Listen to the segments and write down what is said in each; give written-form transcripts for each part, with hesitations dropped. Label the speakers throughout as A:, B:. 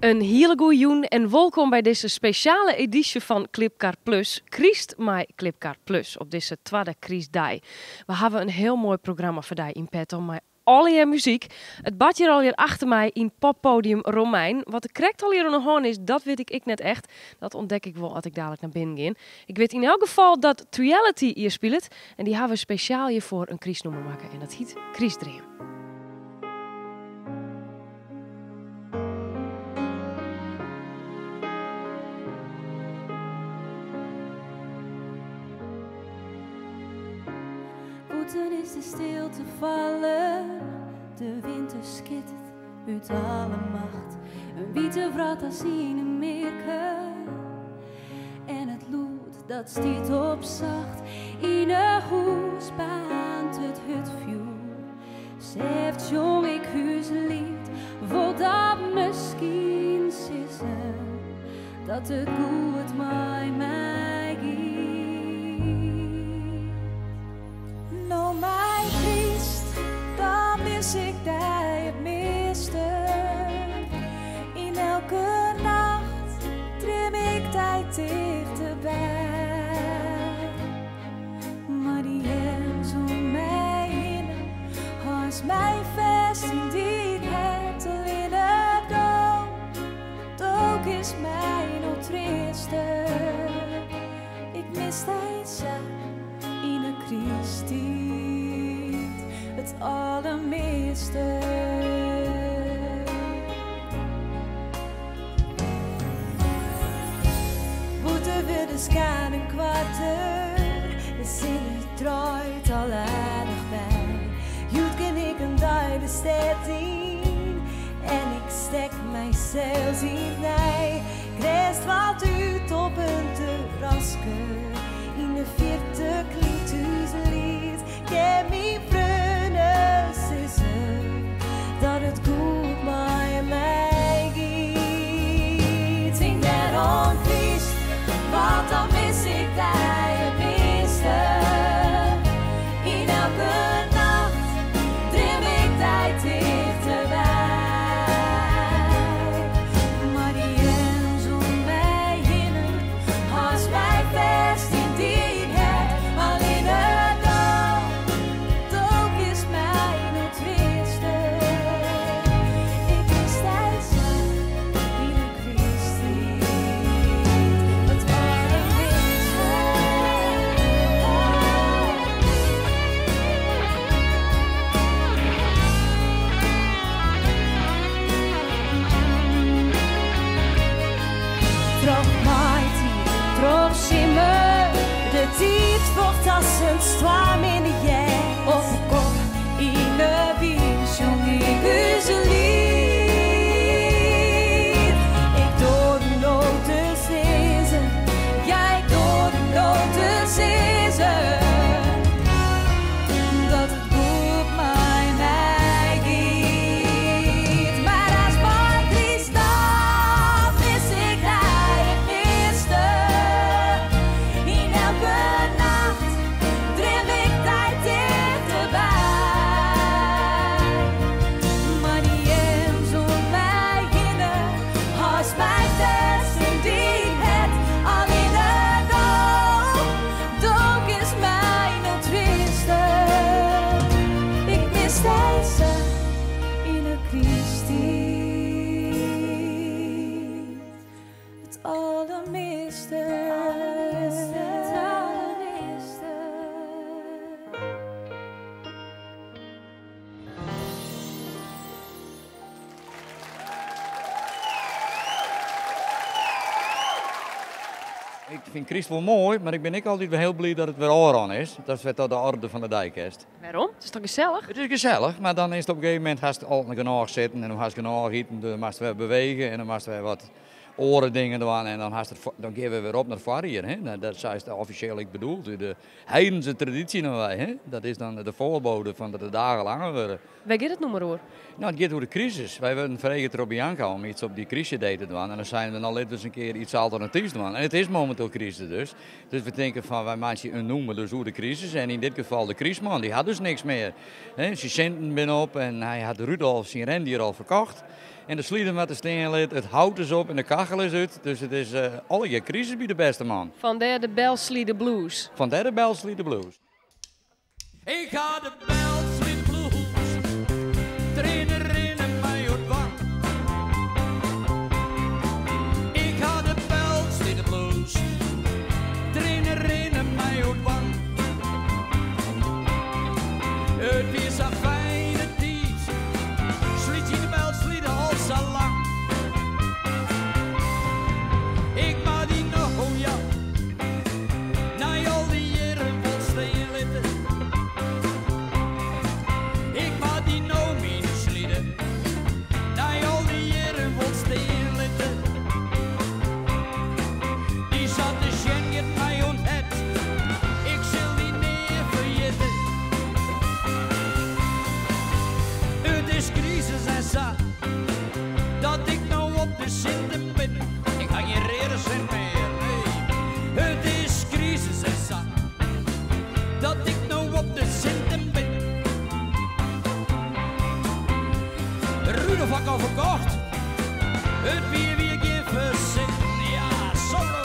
A: In hiele goede jûn en wolkom by dizze spesjale edysje fan Klipkar Plus, Kryst mei Klipkar Plus op dizze twadde krystdei. We hawwe in hiel moai programma foar dy yn petto mei allegear muzyk. It bart hjir allegear achter my yn poppodium Romein. Wat der krekt allegear oan de hân is, dat wit ik ek net echt. Dat ûntdek ik wol as ik dalik nei binnen gean. Ik wit yn elk gefal dat Three-ality hjir spilet en dy hawwe spesjaal hjirfoar in krystnûmer makke en dat hyt Krystdream.
B: Bûten is de stilte fallen, de winter skittert út alle macht. In wite wrat as yn in mearke en it lûd dat stiet op sacht. Yn 'e hûs baarnt it hurdfjoer, sêft sjong ik ús liet. Wol dat miskien sizze dat it goed mei my giet? No mei kryst, dan mis ik dy it measte. Yn elke nacht dream ik dy tichterby. Mei dyn earms om my hinne, hâldst my fêst yn dyn hert. Allinne do, do kinst my no treaste. Ik mis dy sa yn 'e krysttiid it aldermeaste. Bûten wurdt de skaden koarter, de sinne draait al aardich by. Hjoed kin ik in dei de stêd yn en ik stek mysels yn 't nij. Glês falt út op in terraske, yn de fierte klinkt ús liet. Kin myn freonen sizze dat it goed mei my giet. Tink net oan kryst, want dan mis ik dy it measte. Yn elke nacht dream ik dy tichterby. Mei dyn earms om my hinne, hâldst my fêst yn dyn hert. Allinne do, do kinst my no treaste. Ik mis dy sa yn 'e krysttiid, it aldermeaste. Troch maitiid, troch simmer, de tiid fljocht as in stoarm yn de hjerst. Op 'e kop yn 'e wyn sjong ik ús liet. Ik doar no te sizzen, ja ik doar no te sizzen, dat it goed mei my giet. Mar as mei kryst dan mis ik dy it measte. Yn elke nacht dream ik dy tichterby. Mei dyn earms om my hinne, hâldst my fêst yn dyn hert. Allinne do, do kinst my no treaste. Ik mis dy sa yn 'e krysttiid it aldermeaste. It aldermeaste.
C: Ik fyn kryst wol moai, mar ik bin ek altyd wer hiel bliid dat it wer ôfrûn is. Dat is wer ta de orde fan de dei kinst.
A: Wêrom? It is toch gesellich?
C: It is gesellich, mar dan is it op in gegeven momint hast al genôch sitten en dan hast genôch iten, dan moatst wer bewege en dan moatst wer wat oare dingen dwaan en dan hast it, dan gean we wer op nei it foarjier. Hè? Dat sa is it offisjeel ek bedoeld, út de heidense traditie noch wei. Hè? Dat is dan de foarbode fan dat de dagen langer wurde.
A: Wêr giet it nûmer oer?
C: No, it giet oer de krisis. Wy wurden frege troch Bianca om iets op dy krystdei te dwaan. En dan seinen we, no litte we ris in kear iets alternatiefs dwaan. En it is mominteel krisis dus. Dus we tinke fan, wy meitsje in nûmer dus oer de krisis. En yn dit gefal de krystman, dy hat dus niks mear. Hè, syn sinten binne op en hy hat Rudolf syn rendier al ferkocht. En de slide moat der stean lit, it hout is op en de kachel is út. Dus it is allegear krisis by de bêste man.
A: Fandêr de Belslide Blues.
C: Fandêr de Belslide Blues. Ik ha de Belslide Blues, trainer rinne my oer dwang. Ik ha de Belslide Blues, trainer rinne my oer dwang. It wie sa'n fijne tiid, slyt yn de Belslide al sa lang. Ik moat dy noch oh ja, nei al dy jierren wol stean litte. Ik moat dy no myn slide, nei al dy jierren wol stean litte. Dy sa't te sjen giet my oan 't hert, ik sil dy nea ferjitte. It is krisis en sa, dat ik no op de sinten bin. Ik ha gjin reade sint mear, nee. It is krisis en sa, dat ik no op de sinten bin. Rudolf ha ik al ferkocht, it bier wie gjin fersitten. Ja, solo!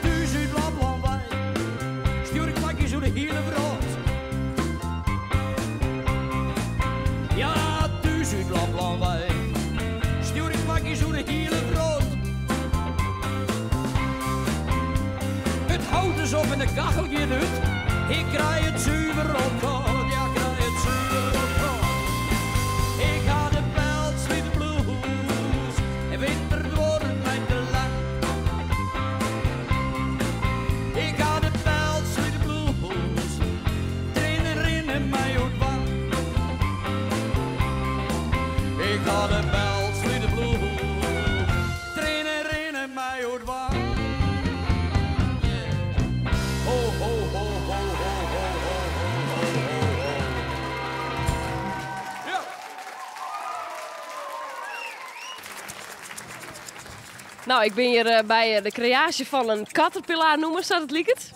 C: Thús út Laplân wei stjoer ik plakjes oer de hiele wrâld. Ja, thús út Laplân wei stjoer ik plakjes oer de hiele wrâld. It hout is op en de kachel giet út. Ik krij it suver al kâld, ja, krij it suver al kâld. Ik ha de Belslide Blues en winter duorret my te lang. Ik ha de Belslide Blues, trainen rinne my oer 't wang. Ik ha de Belslide Blues, trainen rinne my oer 't wang. Yeah. Ho, ho, ho, ho, ho, ho, ho, ho, ho, ho, ho. Ja.
A: Nou, ik bin hjir by de kreaasje fan in caterpillar nûmer, sa't it liket.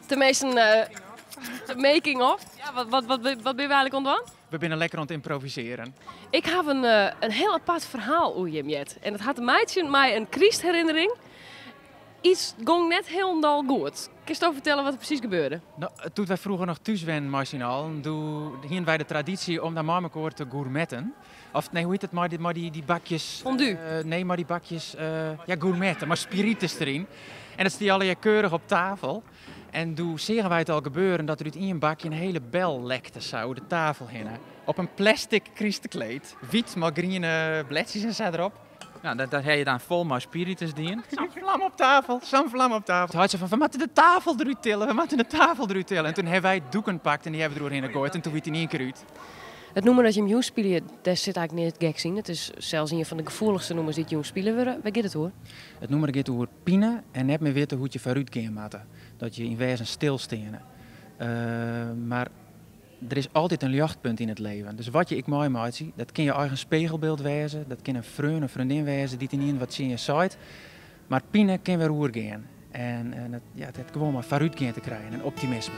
A: Teminsten, de making of. Ja, wat binne we eigentlik oan it dwaan?
D: We binne lekker oan it ymprovisearjen.
A: Ik haw in hiel apart ferhaal oer jim heard. En dat hat te meitsjen mei in krystherinnering. Iets gong net hielendal goed. Kinsto fertelle wat der presys gebeurde?
D: No, doe't wy froeger noch thús wennen mei syn allen, doe hienen wy de tradysje om dan mei mekoar te gourmetten. Of nee, hoe hjit it mei dy bakjes?
A: Fondue?
D: Nee, mei dy bakjes, ja, gourmetten, mei spiritus deryn. En dat stie allegear keurich op tafel. En doe seagen wy it al gebeuren dat der út ien bakje in hiele bel lekte sa oer de tafel hinne. Op in plastic krystkleed, wyt mei griene bledsjes en sa derop.
E: Nou, dat ha je dan fol mei spiritus dien.
D: Sa'n flam op tafel, sa'n flam op tafel. Toen heit se fan, we moatte de tafel derút tille, we moatte de tafel derút tille. En toen ha wy doeken pakt en dy ha we deroerhinne goaid en toen wie it yn ien kear út.
A: It nûmer dat jim jûn spylje, dêr sit eigentlik neat geks yn. It is sels ien fan de gefoelichste nûmers dy't jûn spile wurde. Wêr giet it oer?
D: It nûmer giet oer pine en net mear witte hoe't je foarút gean moatte. Dat je yn wêzen stilsteane. Mar der is altyd in ljochtpunt yn it leven. Dus wat je ek meimeitsje, dat kin je eigen spegelbyld wêze, dat kin in freon of freondin wêze dy't ynienen wat tsjin je seit. Mar pine kin wer oergean. En it hat gewoan mei foarútgean te krijen en optimisme.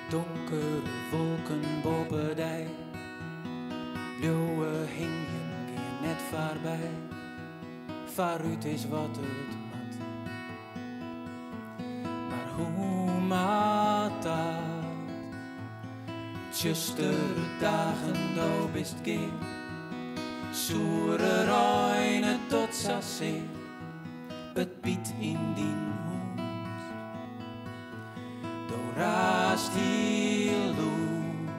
F: Donkere wolken boppe dy bliuwe hingjen, gean net foarby. Foarút is wat it moat. Mar hoe moat dat? Tsjustere dagen, do bist gear. Soere reine tot sa sear. It byt yn dyn hûd. Do raast hiel lûd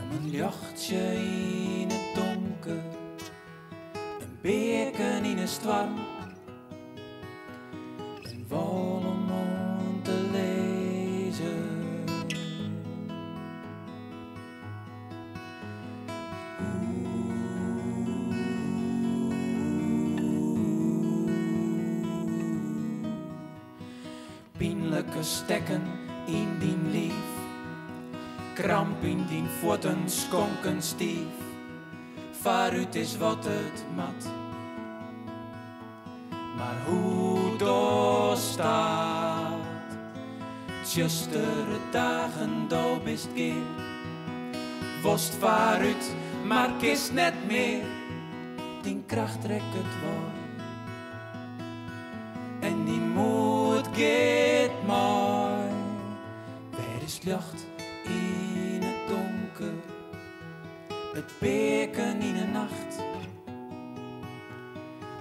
F: om in ljochtsje yn it donker, in beaken yn 'e stoarm, in wâl om oan te lizzen. Pynlike stekken yn dyn liif, kramp yn dyn fuotten, skonken stiif. Foarút is wat it moat. Mar hoe dochst dat? Tsjustere dagen, do bist gear. Wolst foarút, mar kinst net mear. Dyn kracht rekket wei. En dyn moed giet mei. Wêr is 't ljocht yn it donker? It beaken yn 'e nacht.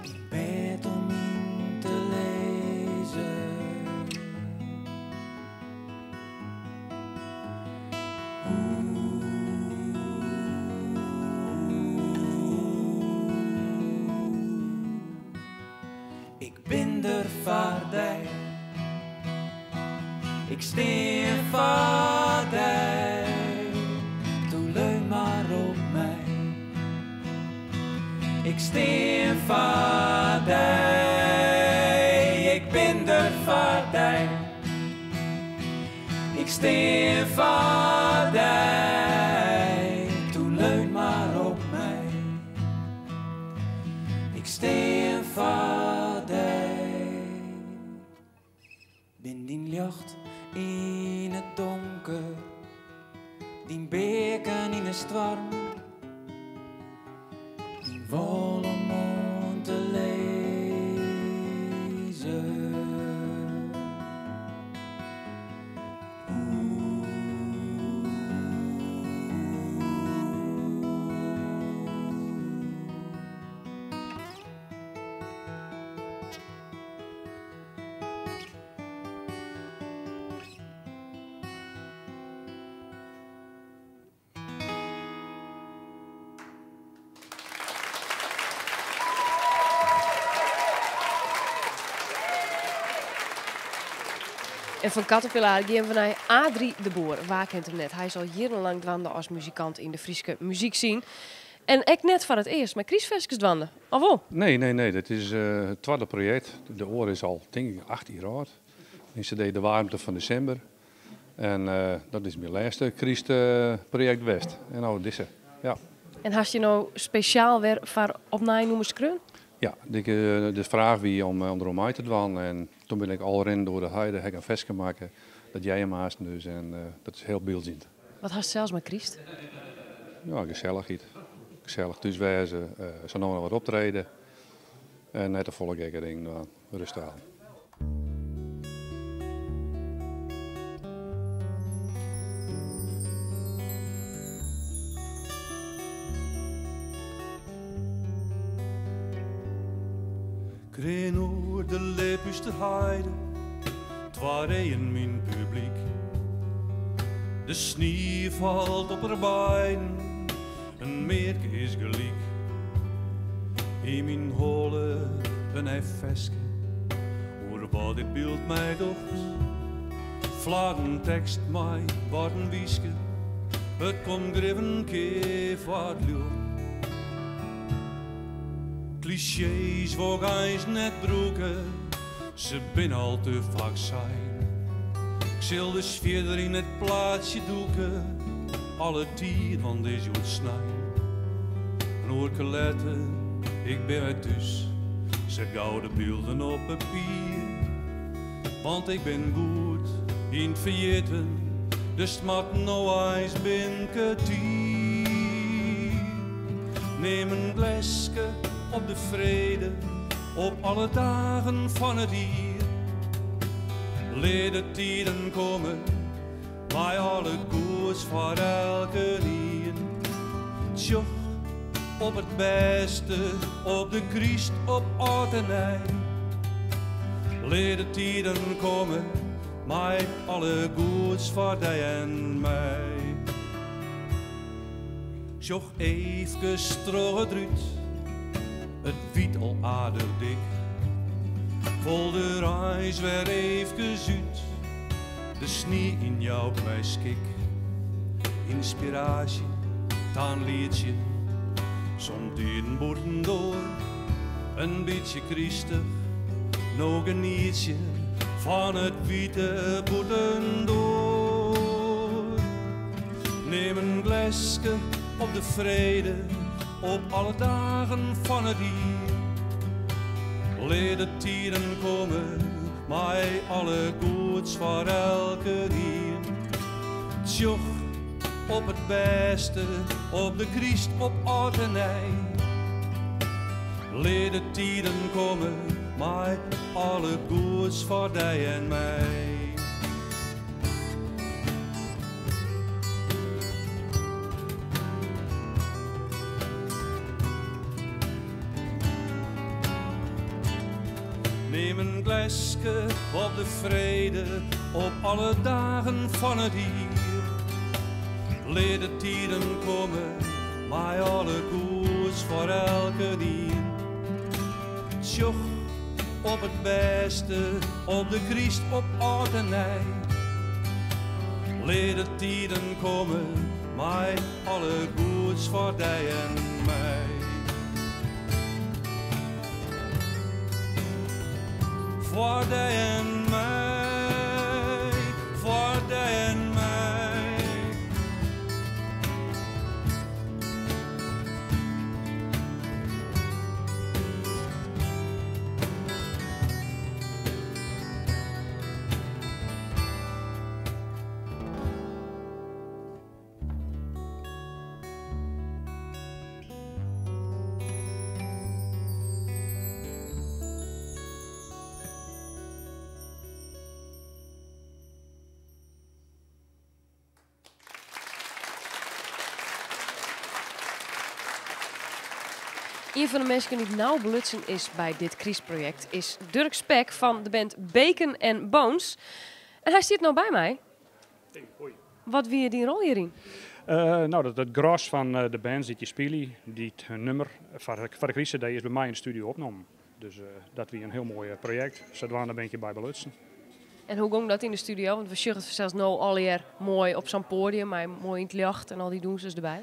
F: Dyn bêd om yn te lizzen. Ik bin der foar dy. Ik stean foar dy. Doe leun mar op my. Ik stean foar dy. Ik bin der foar dy. Ik stean foar dy. Doe leun mar op my. Ik stean foar dy. Bin dyn ljocht yn it donker, dyn beaken yn 'e stoarm, dyn wol om oan te lizzen.
A: En fan Caterpillar gean we nei Adri de Boer. Wa kent him net? Hy is al jierrenlang dwaande as muzikant yn de Fryske muzykscene. En ek net foar it earst mei krystferskes dwaande, of wol?
G: Nee, nee, nee. Dit is it twadde projekt. De oare is al, tink ik, 8 jier âld. Myn cd De Waarmte fan Desimber. En dat is myn lêste krystprojekt west. En no dizze, ja.
A: En hast je no spesjaal wer foar opnij nûmers skreaun?
G: Ja, de fraach wie om deroan mei te dwaan. En toen bin ik al rinnend oer de heide, ha ik in ferske makke. Dat hearre jim aansten dus en dat is hiel byldzjend.
A: Wat hast sels mei kryst?
G: Ja, gesellichheid. Gesellich thús wêze, sa no en dan wat optrede en net te folle gekke dingen dwaan. Rêstich oan.
H: 'k Rin oer de Liphústerheide, twa reeën myn publyk. De snie falt op har beiden, in mearke is gelyk. Yn myn holle in nij ferske oer wat dit byld my docht. Flarden tekst mei woarden wiske, it komt grif in kear foar 't ljocht. Klisjees wol 'k eins net brûke, se binne al te faak sein. 'k Sil dus fierder yn it plaatsje dûke, alle tiid, want is hjoed snein. In oerke letter, ik bin wer thús, set gau de bylden op papier. Want ik bin goed yn 't ferjitten, dus 't moat no eins binnen kertier. Nim in gleske op de frede, op alle dagen fan it jier. Lit de tiden komme, mei alle goeds foar elkenien. Tsjoch op it bêste, op de kryst, op âld en nij. Lit de tiden komme, mei alle goeds foar dy en my. Sjoch eefkes troch it rút, it wyt al aardich dik. Wol der eins wer eefkes út, de snie yn jout my skik. Ynspiraasje ta in lietsje, somtiden bûtendoar. In bytsje krystich, no genietsje. Fan it wite bûtendoar. Nim in gleske op de frede, op alle dagen fan it jier. Lit de tiden komme, mei alle goeds foar elkenien. Tsjoch op it bêste, op de kryst, op âld en nij. Lit de tiden komme, mei alle goeds foar dy en my. Nim in gleske op de frede, op alle dagen fan it jier. Lit de tiden komme, mei alle goeds foar elkenien. Tsjoch op it bêste, op de kryst, op âld en nij. Lit de tiden komme, mei alle goeds foar dy en my. Foar dy en my, foar dy en my.
A: Ien fan de minsken dy't nau belutsen is by dit krystprojekt is Durk Spek fan de band Bacon and Bones. En hy stiet no by my.
I: Hey, hoi.
A: Wat wie dyn rol hjiryn?
I: No, dat it gros fan de bands dy't hjir spylje, dy't hun nummer foar de krystcd is by my yn de studio opnommen. Dus dat wie in hiel moai projekt. Sadwaande bin ik hjirby belutsen.
A: En hoe gong dat yn de studio? Want we sjogge it fansels no allegear moai op sa'n poadium mei moai yn it ljocht en al dy dûnsers derby.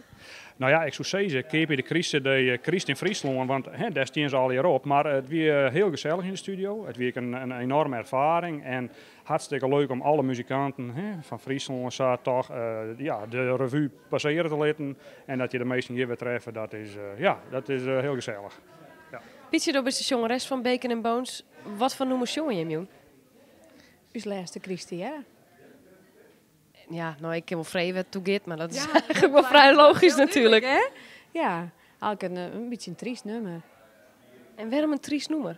I: No ja, ik soe sizze, keapje de krystcd Kryst yn Fryslân, want dêr stean se allegear op. Mar it wie hiel gesellich yn de studio. It wie ek in enorme erfaring en hartstikke leuk om alle muzikanten fan Fryslân sa toch ja, de revue passeare te litten. En dat je de minsken hjir wer treffe, dat is, ja, dat is hiel gesellich. Ja.
A: Pietsje, do bist de sjongeres fan Bacon and Bones. Wat foar nûmer sjonge jim jûn?
J: Us lêste kryst, ja.
A: Ja, no, ik kin wol freegje wêr't it oer giet, mar dat is eigentlik wol frij logysk natuerlik.
J: Hè? Ja, eigentlik in bytsje in tryst nûmer.
A: En wêrom in tryst nûmer?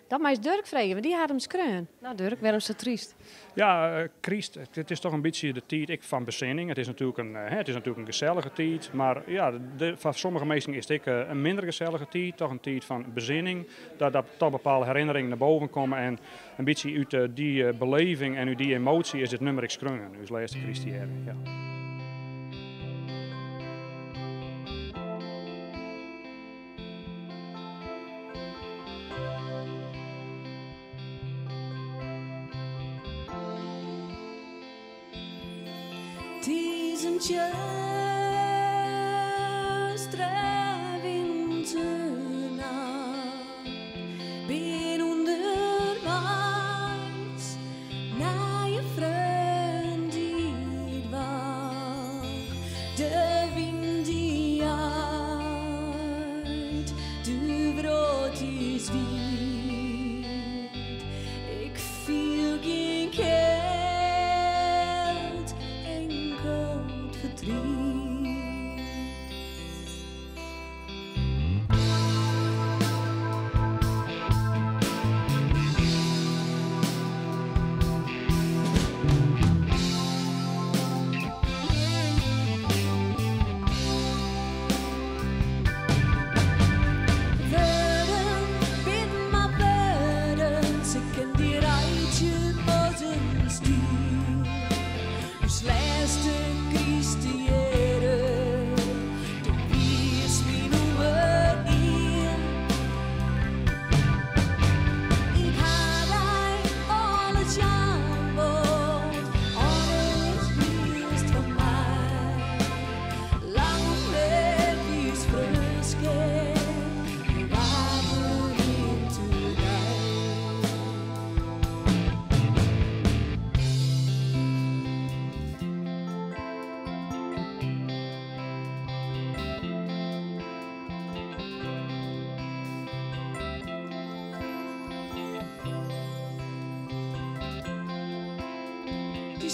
J: Dat meist Durk freegje, want dy hat him skreaun.
A: No Durk, wêrom sa tryst?
I: Ja, kryst, it is toch in bytsje de tiid ek fan besinning. It is natuerlik in, hè, it is natuerlik in gesellige tiid, mar ja, de, foar sommige minsken is it ek in minder gesellige tiid, toch in tiid fan besinning, dat, dat toch bepaalde herinneringen nei boven komme en in bytsje út dy beleving en út dy emotie is dit nummer ek skreaun, Us lêste kryst tegearre. Ja.
B: It is in tsjustere winternacht, bin ûnderweis nei in freon dy't wacht. De wyn dy jaait, de wrâld is wiet. Ik fiel gjin kjeld, inkeld fertriet.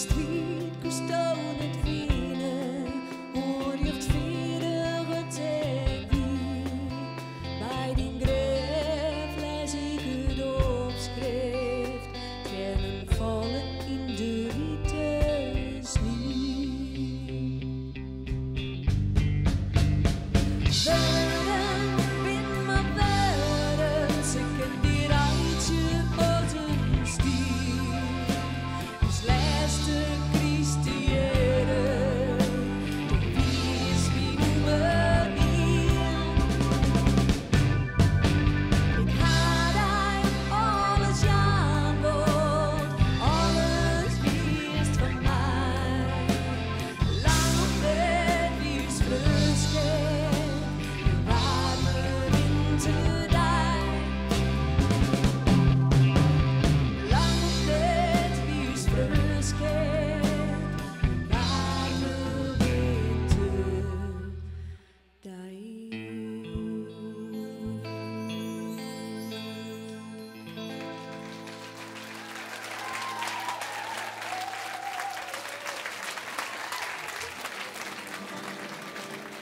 B: striid koesto net fine, hoe rjochtfeardich it ek wie. By dyn grêf lês ik it opskrift, triennen falle yn de wite snie. Wurden bin mar wurden, se kin dy reitsje as in stien. Us lêste kryst tegearre, do wiest myn nûmer ien. Ik ha dy alles jaan wold, alles wiest fan my. Lang om let wie ús freonskip, in waarme winterdei. Lang om let wie ús freonskip, in waarme winterdei.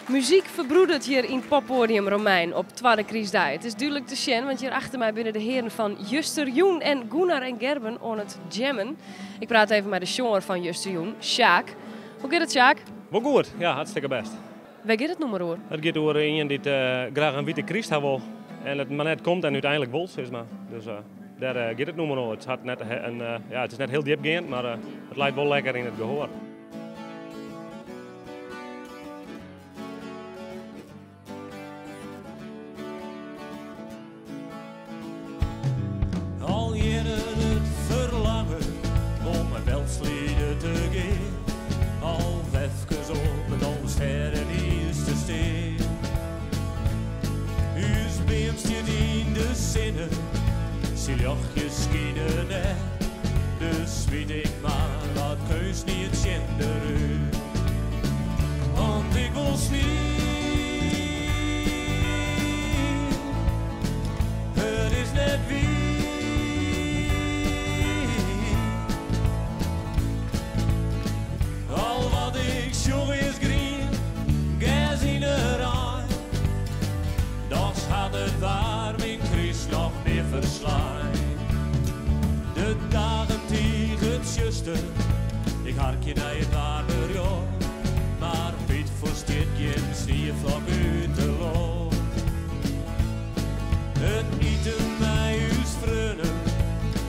A: Muzyk ferbroederet hjir yn Poppoadium Romein op twadde krystdei. It is dúdlik te sjen, want hjir achter my binne de hearen fan Justerjûn en Gunnar en Gerben oan it jammen. Ik praat even mei de sjonger fan Justerjûn, Sjaak. Hoe giet it, Sjaak?
K: Wol goed, ja, hartstikke bêst.
A: Wêr giet it nûmer oer?
K: It giet oer ien dy't graach in wite kryst ha wol en it mar net komt en úteinlik wol, sis mar. Dus dêr giet it nûmer oer. It hat net in, ja, it is net hiel djipgeand, mar it leit wol lekker yn it gehoar.
H: Al jierren it ferlangen om mei belslide te gean, al efkes op it Alvestêdeniis te stean. Us beam stiet yn de sinne, syn ljochtjes skine net, dus smyt ik mar wat keunstsnie tsjin de rút. Want ik wol snie, it is net wier. Al wat ik sjoch is grien, gers yn 'e rein. Dochs hat it waar myn kryst noch nea ferslein. De dagen tige tsjuster, ik harkje nei it waarberjocht, mar Pyt ferstiet gjin snieflok út de loft. It iten mei ús freonen,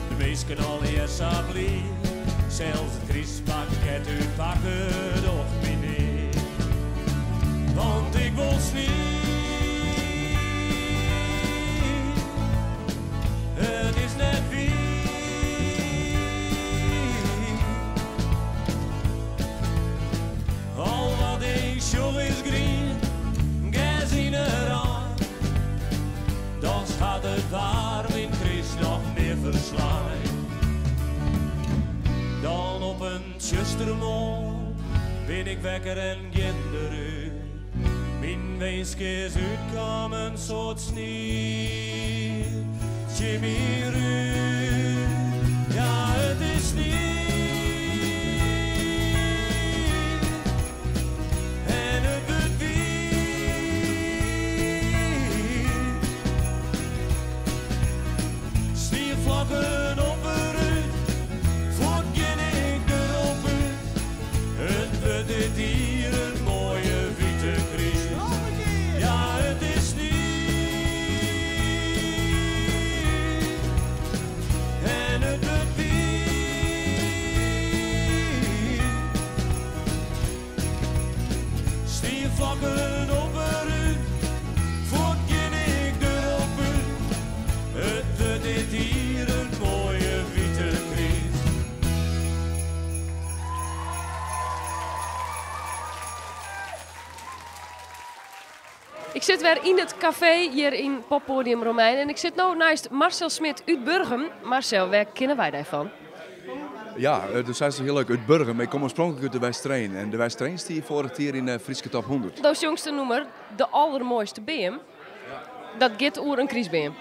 H: de minsken allegear sa bliid, sels it krystpakket útpakke docht my neat. Want ik wol snie, it is net wier. Al wat ik sjoch is grien, gers yn 'e rein. Dochs hat it waar myn kryst noch nea ferslein. Dan op in tsjustere moarn bin ik wekker en gean derút. Myn winsk is útkaam, in soad snie tsjin myn rút. Ja, it is snie en it wurdt wiet. Snieflokken op 'e rút, fuort gean ik derop út. It wurdt dit jier in moaie wite kryst. Ja, it is snie en it wurdt wiet. Snieflokken op 'e rút, fuort gean ik derop út. It wurdt dit jier in moaie wite kryst.
A: Ik sit wer yn it kafee hjir yn Poppoadium Romein en ik sit no neist Marcel Smit út Burgum. Marcel, wêr kenne wy dy fan?
L: Ja, do seist it hiel leuk, út Burgum. Ik kom oarspronklik út de Westereen en de Westereen stie foarich jier yn de Fryske Top 100.
A: Do sjongst in nûmer, De Allermoaiste Beam. Dat giet oer in krystbeam.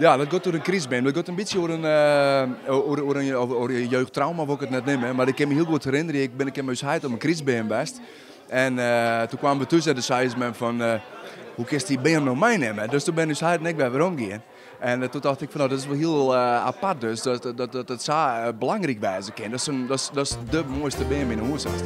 L: Ja, dat giet oer in krystbeam. Dat giet in bytsje oer in, oer, oer in, oer in jeugdtrauma, wol ik it net neame. Mar ik kin my hiel goed herinnerje, ik bin in kear mei ús heit om in krystbeam west. En doe kwamen we thús en doe sei ús mem fan, hoe kinst dy beam no meinimme? Dus doe binne ús heit en ik wer werom gien. En doe tocht ik fan, no, dat is wol hiel apart dus, dat, dat, dat it sa belangryk wêze kin. Dat is, in, dat is, dat is de moaiste beam yn 'e hûs hast.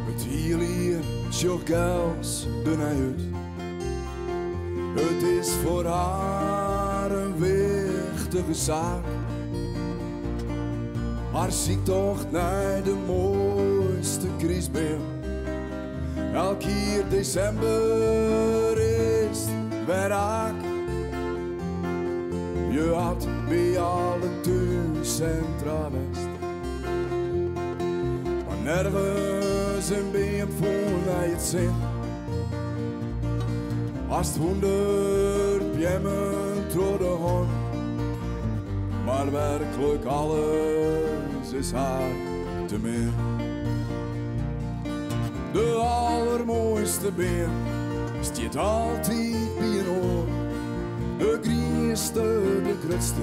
L: It hiele jier sjocht Gels dernei út. It is foar har in wichtige saak. Har syktocht nei de moaiste krystbeam. Elk jier desimber is 't wer raak. Je hat by alle túnsintra west. Mar nergens in beam fûn nei it sin. Hast 100 beammen troch de hân. Mar werklik alles is har te min. De allermoaiste beam stiet altyd by in oar. De grienste, de grutste,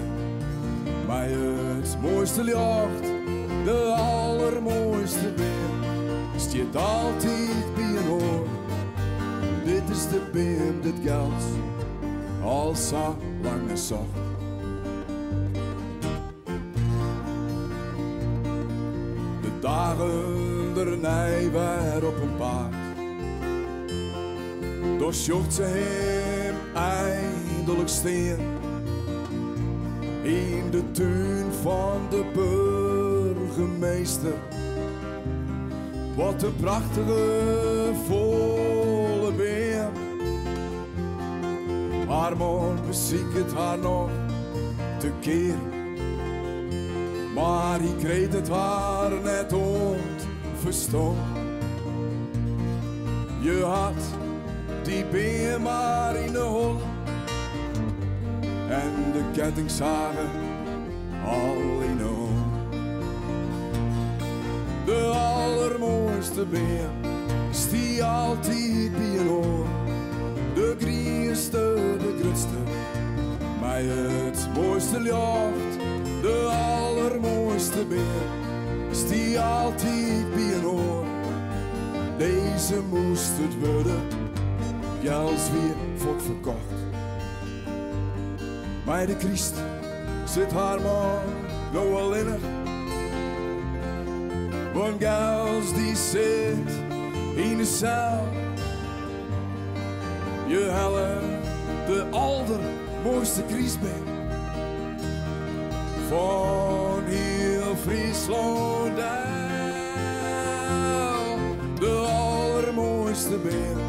L: mei it moaiste ljocht. De allermoaiste beam stiet altyd by in oar. Dit is de beam dy't Gels al sa lang nei socht. De dagen dernei wer op 'en paad. Dochs sjocht se him eindelik stean. Yn de tún fan de burgemeester. Wat in prachtige folle beam. Har man besiket har noch te kearen. Mar hy krijt it har net oan 't ferstân. Je hat dy beam mar yn 'e holle en de kettingsage al yn 'e hân. De allermoaiste beam stie altyd by in oar. De grienste, de grutste, mei it moaiste ljocht. De allermoaiste beam stie altyd by in oar. Dizze moast it wurde, Gels wie fuort ferkocht. Mei de kryst sit har man no allinnich. Want Gels dy sit yn de sel. Je helle de aldermoaiste krystbeam fan hiel Fryslân del. De allermoaiste beam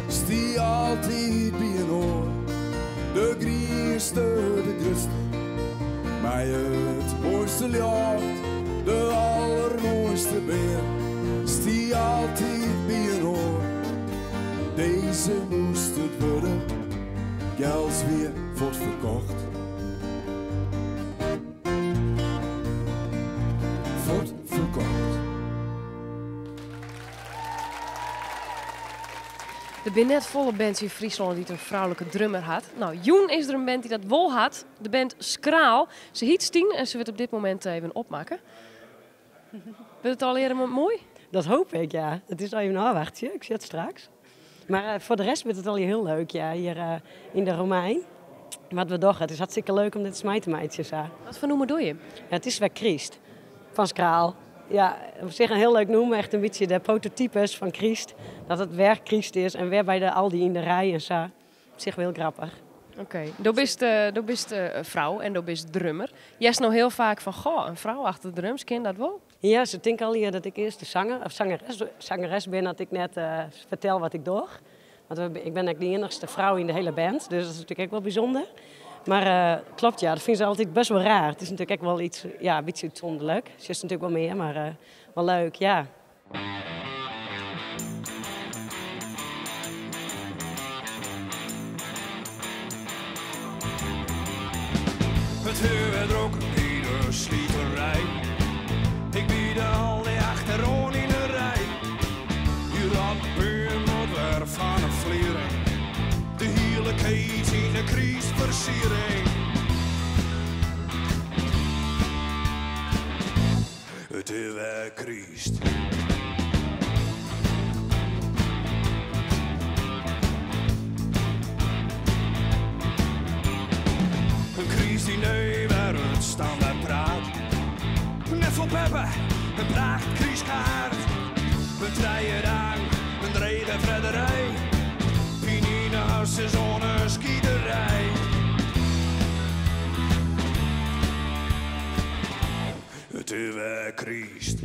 L: stie altyd by in oar. De grienste, de grutste, mei it moaiste ljocht. De allermoaiste beam stie altyd by in oar. Dizze moast it wurde, Gels wie fuort ferkocht. Fuort ferkocht.
A: Der binne net folle bands yn Fryslân dy't in froulike drummer hat. No, jûn is der in band dy't dat wol hat, de band Skraal. Se hyt Stien en se wurdt op dit momint even opmakke. Wurdt it allegearre moai?
M: Dat hoop ik, ja. It is even ôfwachtsje, ik sjoch it straks. Mar foar de rest wurdt it allegear hiel leuk, ja, hjir yn de Romein. Wat we dogge, it is hartstikke leuk om dit ris mei te meitsjen sa.
A: Wat foar nûmer dogge jim?
M: Ja, it is wer kryst fan Skraal. Ja, op sich in hiel leuk nûmer, echt in bytsje de prototypes fan kryst. Dat it wer kryst is en wer by de Aldi yn de rij en sa. Op sich wol hiel grappich.
A: Oké, do bist, do bist frou en do bist drummer. Hearst no hiel faak fan, goh, in frou achter de drums, kin dat wol?
M: Ja, se tinke allegear dat ik earst de sanger of sangeres, sangeres bin as ik net fertel wat ik doch. Want ik bin ek de iennichste frou yn de hiele band, dus dat is natuerlik ek wol bysûnder. Mar klopt ja, dat fine se altyd best wol raar. It is natuerlik ek wol iets, ja, in bytsje útsûnderlik. Sjochst natuerlik wol mear, mar wol leuk, ja.
H: It is wer drok by de sliterij. Ik bied al die achteroan yn de rij. Die rotbeam moet wer fan 'e fliering. De hiele keet yn de krystfersiering. It is wer kryst. In krystdiner wer it standaard praat. Net fan beppe, in pracht krystkaart. In trije dagen, in drege fredderij. Pyn yn 'e harsens oan 'e skiterij. It is wer kryst.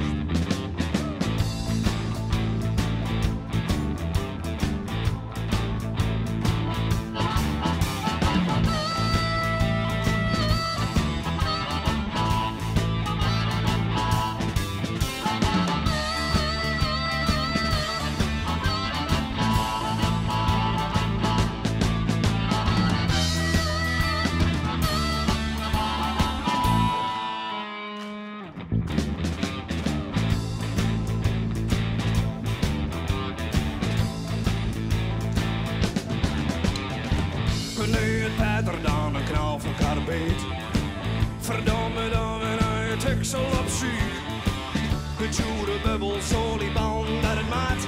H: Nu het beter dan een knal van karbiet. Verdomme dan weer een teksel op zuur. Het jure bubbel soliband naar het maat.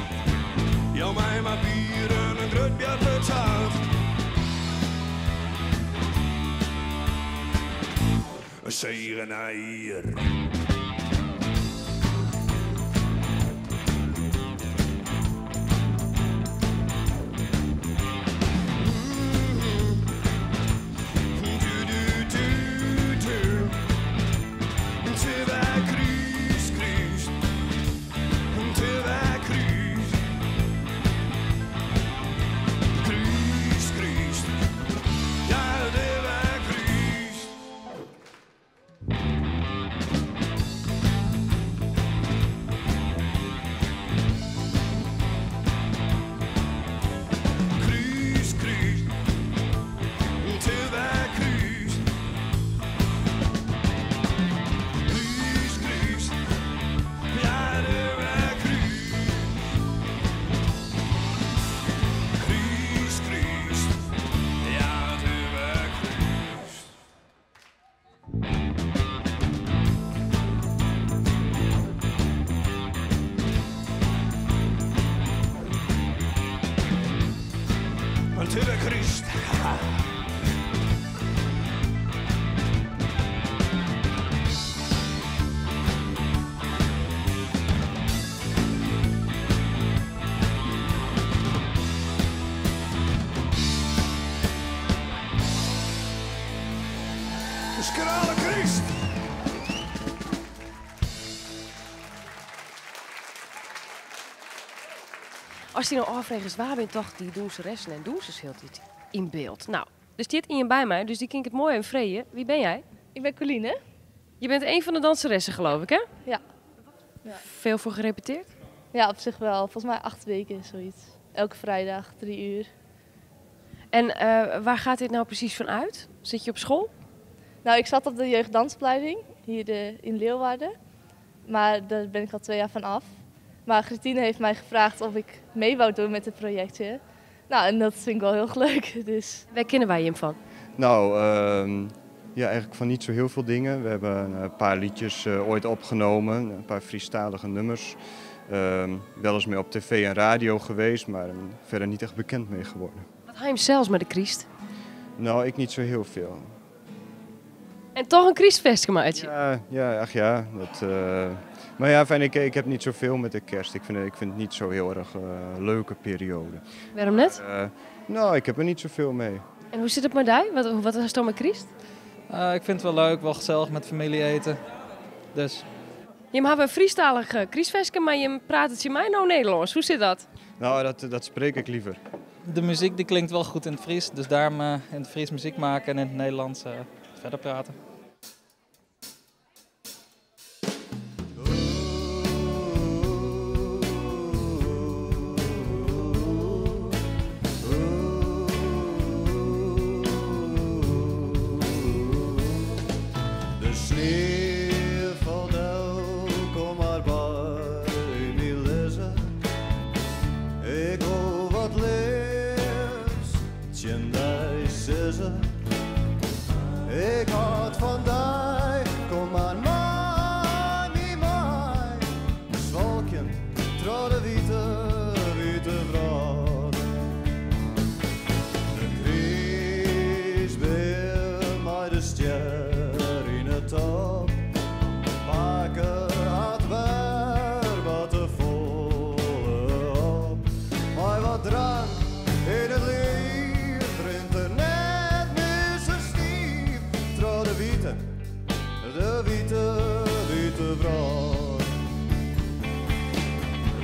H: Jou mij maar bier en een grut bier betaald. Een zegen naar hier. Christ. Skrale Christ.
A: As dy no ôffregest wa binne toch dy dûnseressen en dûnsers hieltyd yn byld. Nou, der stiet ien by my, dus dy kin ik it moai even freegje. Wa bin jy?
N: Ik ben Coline.
A: Je bent een van de danseressen, geloof ik, hè?
N: Ja. Ja.
A: Veel voor gerepeteerd?
N: Ja, op zich wel. Volgens mij 8 weken, zoiets. Elke vrijdag, 3 uur.
A: En waar gaat dit nou precies van uit? Zit je op school?
N: Nou, ik zat op de jeugddansopleiding, hier in Leeuwarden. Maar daar ben ik al 2 jaar van af. Maar Grietine heeft mij gevraagd of ik mee wou doen met het projectje. Nou, en dat vind ik wel heel erg leuk. Dus.
A: Waar kennen wij hem van?
O: Eigenlijk van niet zo heel veel dingen. We hebben een paar liedjes ooit opgenomen, een paar Friestalige nummers. Wel eens mee op tv en radio geweest, maar verder niet echt bekend mee geworden.
A: Wat hij hem zelfs met de Christ?
O: Nou, ik niet zo heel veel.
A: En toch een Christfest gemaakt?
O: Ja, ja, ach ja. Dat maar ja, fijn, ik heb niet zoveel met de kerst. Ik vind het niet zo heel erg leuke periode.
A: Waarom net?
O: Ik heb er niet zoveel mee.
A: En hoe zit het met jou? Wat is het met Christ?
P: Ik vind het wel leuk, wel gezellig met familie eten. Dus.
A: Je hebt een Friestalig Christfestje, maar je praat het in mij nou Nederlands. Hoe zit dat?
O: Nou, dat spreek ik liever.
P: De muziek die klinkt wel goed in het Fries, dus daarom in het Fries muziek maken en in het Nederlands verder praten.
Q: sizze. Ik hâld fan dy, kom mar mei my mei. Swalkjend troch de wite, wite wrâld. De krystbeam mei de stjer yn 'e top. Pake hat wer wat te folle op. Mei wat drank yn it liif rint er net mear sa stiif troch de wite, de wite, wite wrâld.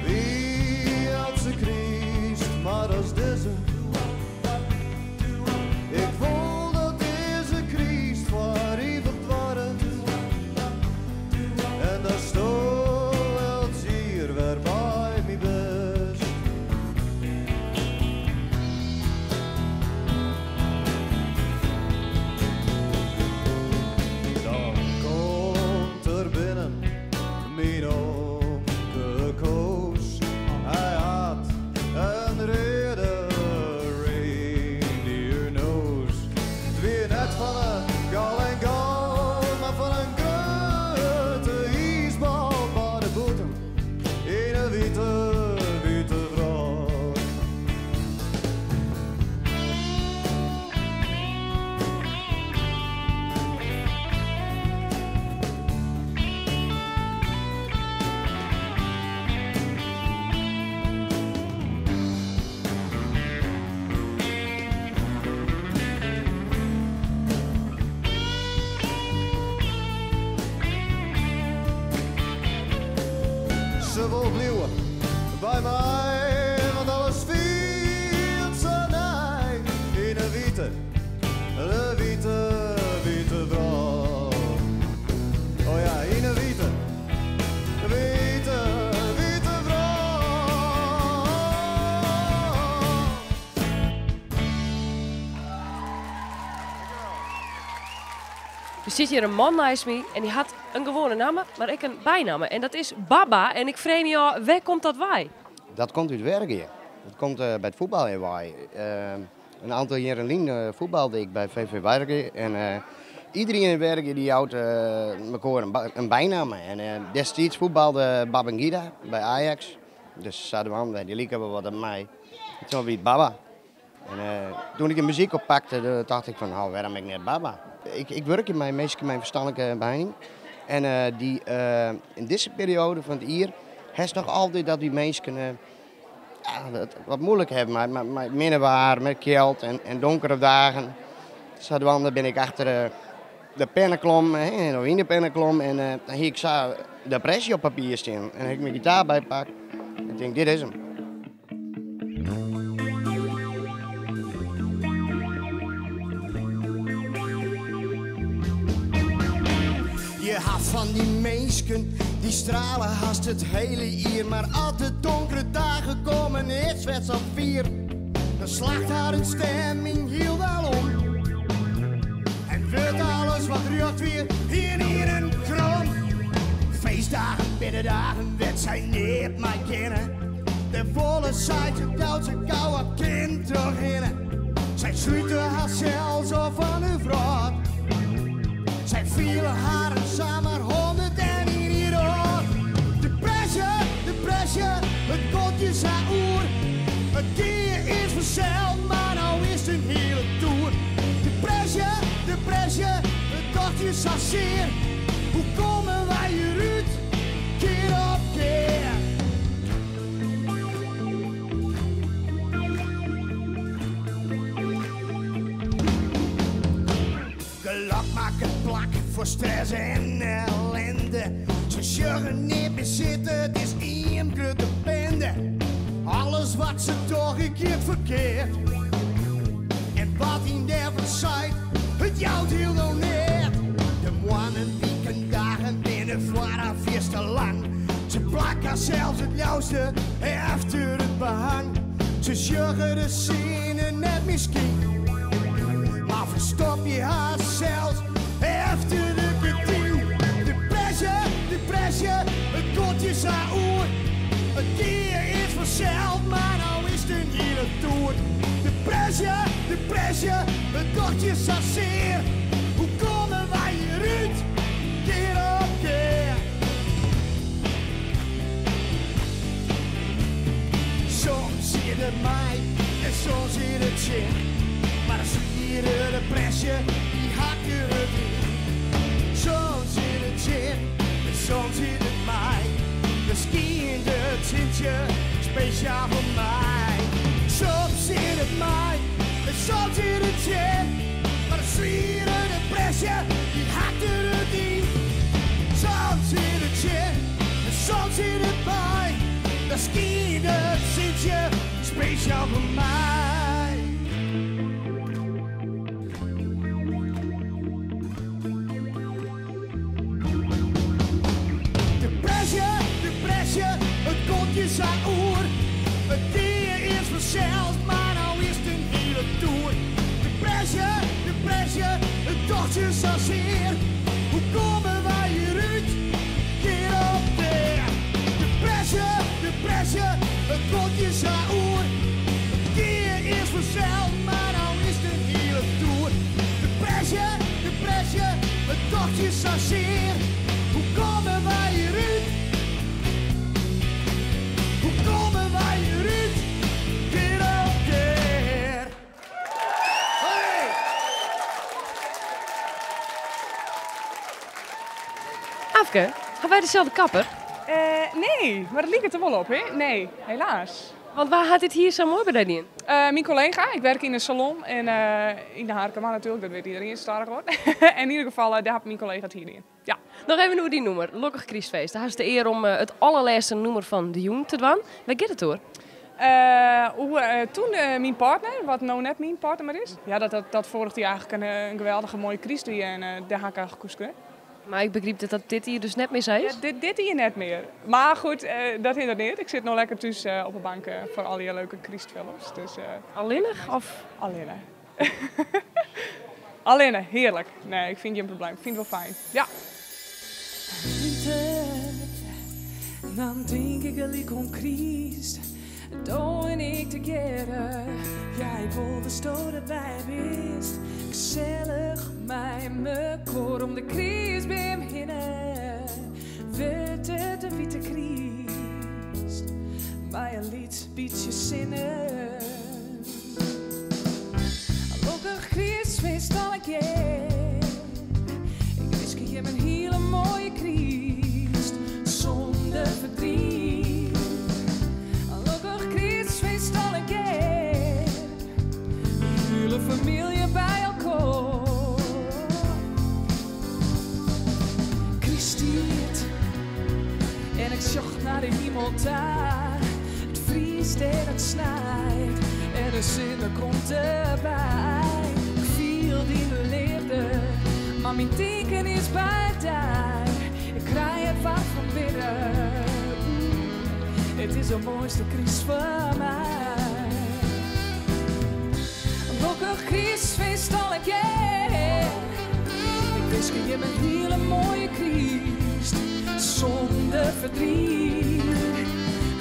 Q: Wie eltse kryst mar as dizze. Ik wol dat dizze kryst foar ivich duorret. En datsto elts jier wer by my bist. Dan komt er binnen myn omke Koos. Hy hat in reade reindeer nose. It wie net fan 'e gal en gal, mar fan in grutte iisbal by de bûten yn 'e wite, wite wrâld. Se wol bliuwe by my, want alles fielt sa nij yn 'e wite, de wite, wite wrâld. Oh ja, yn 'e wite, wite, wite wrâld.
A: Der sit hjir in man neist my en dy hat in gewoane namme, mar ek in bynamme. En dat is Baba. En ik freegje my ôf, wêr komt dat wei?
R: Dat komt út Wergea. Dat komt by it fuotbaljen wei. In oantal jierren lyn fuotbalde ik by VV Wergea. En iderien yn Wergea dy jout mekoar in bynamme. En destiids fuotbalde Babangida by Ajax. Dus sadwaande, dy like wol wat op my. Toen wie it Baba. En toen ik de muzyk oppakte, tocht ik fan, oh, wêrom ek net Baba? Ik wurkje mei minsken mei in ferstanlike beheining. En dy, yn dizze perioade fan it jier hast noch altyd dat dy minsken ja, it wat muoilik hawwe mei minne waar, mei kjeld en donkere dagen. Sadwaande bin ik achter de penne klom, of yn de penne klom en dan hie ik sa depresje op papier stean. En ik myn gitaar bypakt en tink, dit is 'm.
S: Je ha fan dy minsken, dy strale hast it hiele jier. Mar as de donkere dagen komme, is it safier. Dan slacht harren stimming hielendal om. En wurdt alles wat rjocht wie ynienen krom. Feestdagen binne dagen wêr't sy neat mei kinne. Dêr wolle sy sa gau sa gau as kin trochhinne. Sy slute harsels ôf fan de wrâld. Sy fiele harren samar 101 jier âld. Depresje, depresje, it komt je sa oer. It kear is fansels, mar no is it in hiele toer. Depresje, depresje, it docht je sa sear. Hoe komme wy hjirút, kear op kear? Gelok makket plak foar stress en ellinde. Se sjogge neat mear sitten, it is ien grutte binde. Alles wat se dogge giet ferkeard. En wat ien dêrfan seit, it jout hielendal neat. De moannen, wiken, dagen binne foar har fierste lang. Se plakke harsels it leafste efter it behang. Se sjogge de sinne net mear skinen. Mar ferstopje harsels efter de gerdinen. Depresje, depresje, it komt je sa oer. It kear is fansels, mar no is it in hiele toer. Depresje, depresje, Het docht je sa sear. Hoe komme wy hjirút? Kear op kear. Soms sit it mei en soms sit it tsjin. Mar de swiere depresje, dy hakt der yn. Soms sit it tsjin en soms sit it mei. Dan skynt it sintsje spesjaal foar my. Soms sit it mei en soms sit it tsjin. Mar de swiere depresje, dy hakt der yn. Soms sit it tsjin en soms sit it mei. Dan skynt it sintsje spesjaal foar my. Depresje, depresje, it komt je sa oer. It gie earst fansels, mar no is it in hiele toer. Depresje, depresje, it docht je sa sear. Hoe komme wy hjirút? Kear op kear. Depresje, depresje, it komt je sa oer. It gie earst fansels, mar no is it in hiele toer. Depresje, depresje, it docht je sa sear. Hoe komme wy hjirút? Hoe komme wy hjirút? Kear op kear. Hey!
A: Afke, ha wy deselde kapper?
T: Nee, mar it liket der wol op, hè? Nee, helaas.
A: Want wa hat dit hier sa moai by dy dien?
T: Myn kollega, ik werk yn in salon en yn de Harkema natuerlik, dat wit iderien stadich oan. In ieder gefal, dêr hat myn kollega it hier dien. Ja.
A: Noch even oer dyn nûmer, Lokkich Krystfeest. Dêr hast de ear om it allerlêste nûmer fan de jûn te dwaan. Wêr giet it oer?
T: Oer toen myn partner, wat no net myn partner mear is. Ja, dat foarich jier eigentlik in geweldige moaie kryst wie en dêr ha ik eigentlik oer skreaun.
A: Mar ik begryp dat dat dit jier dus net mear sa is?
T: Ja, dit jier net mear. Mar goed, dat hinderet neat. Ik sit no lekker thús op 'e bank foar allegear leuke krystfilms. Dus
A: Allinnich of?
T: Allinne. Allinne, hearlik. Nee, ik fyn it gjin probleem. Ik fyn it wol fijn. Ja.
F: Winter, dan tink ik gelyk oan kryst. Do en ik tegearre, ja ik wol datsto derby bist. Gesellich mei mekoar om de krystbeam hinne. Wurdt it in wite kryst, mei in lyts bytsje sinne. Lokkich krystfeest allegear. Ik winskje jim in hiele moaie kryst sûnder ferdriet. Lokkich krystfeest allegear. De hiele famylje by elkoar. Krysttiid en ik sjoch nei de himel ta. It friest en it snijt en de sinne komt derby. Ik fiel dyn leafde, mar myn tinken is by dy. Ik krij it waarm fan binnen. Oeh, it is de moaiste kryst foar my. Lokkich krystfeest allegear. Ik winskje jim in hiele moaie kryst sûnder ferdriet.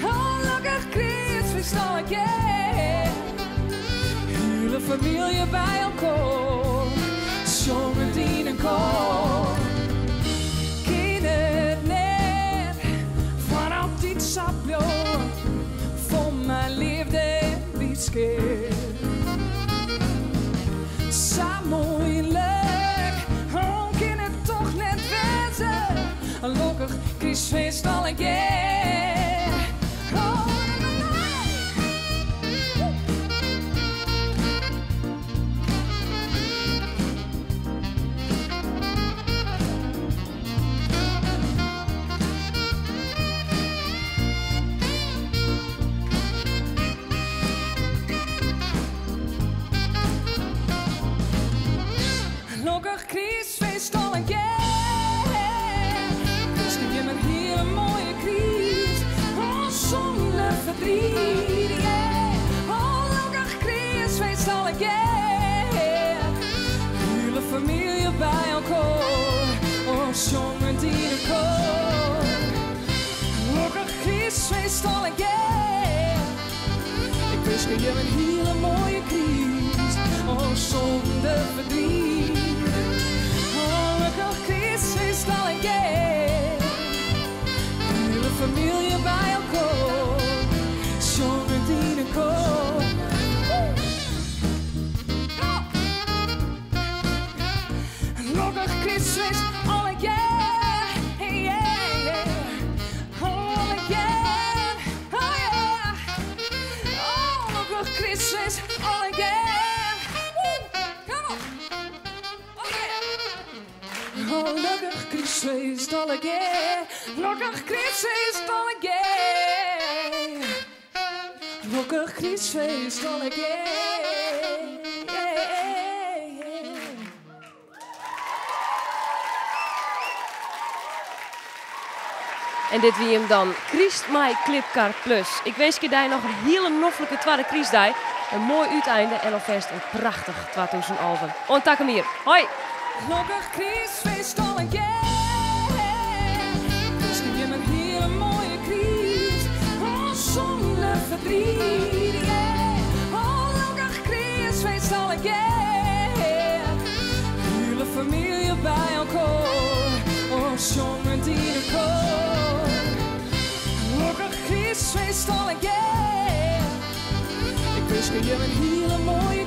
F: Oh, lokkich krystfeest allegear. Hiele famylje by elkoar, sjongend yn in koar. Kin it net foar altyd sa bliuwe, fol mei leafde en blydskip. Sa muoilik, oh, kin it toch net wêze. Lokkich krystfeest allegear. Oh, na, na, na. Lokkich krystfeest allegear. Ik winskje jim in hiele moaie kryst. Oh, sûnder ferdriet, yeah. Oh, lokkich krystfeest allegear. Hiele famylje by elkoar. Oh, sjongend yn in koar. Lokkich krystfeest allegear. Ik winskje jim in hiele moaie kryst. Oh, sûnder Oh, lokkich krystfeest allegear. Lokkich krystfeest allegear. Lokkich krystfeest allegear.
A: En dit wie him dan, Kryst mei Klipkar Plus. Ik winskje dy noch in hiele noflike twadde krystdei, in moai úteinde en alfêst in prachtich 2011. Oant takom jier. Hoi!
F: Lokkich krystfeest allegear. Winskje jim in hiele moaie kryst, oh sûnder ferdriet, yeah. Oh lokkich krystfeest allegear. Hiele famylje by elkoar, oh sjongend yn in koar. Lokkich krystfeest allegear. Ik winskje jim in hiele moaie.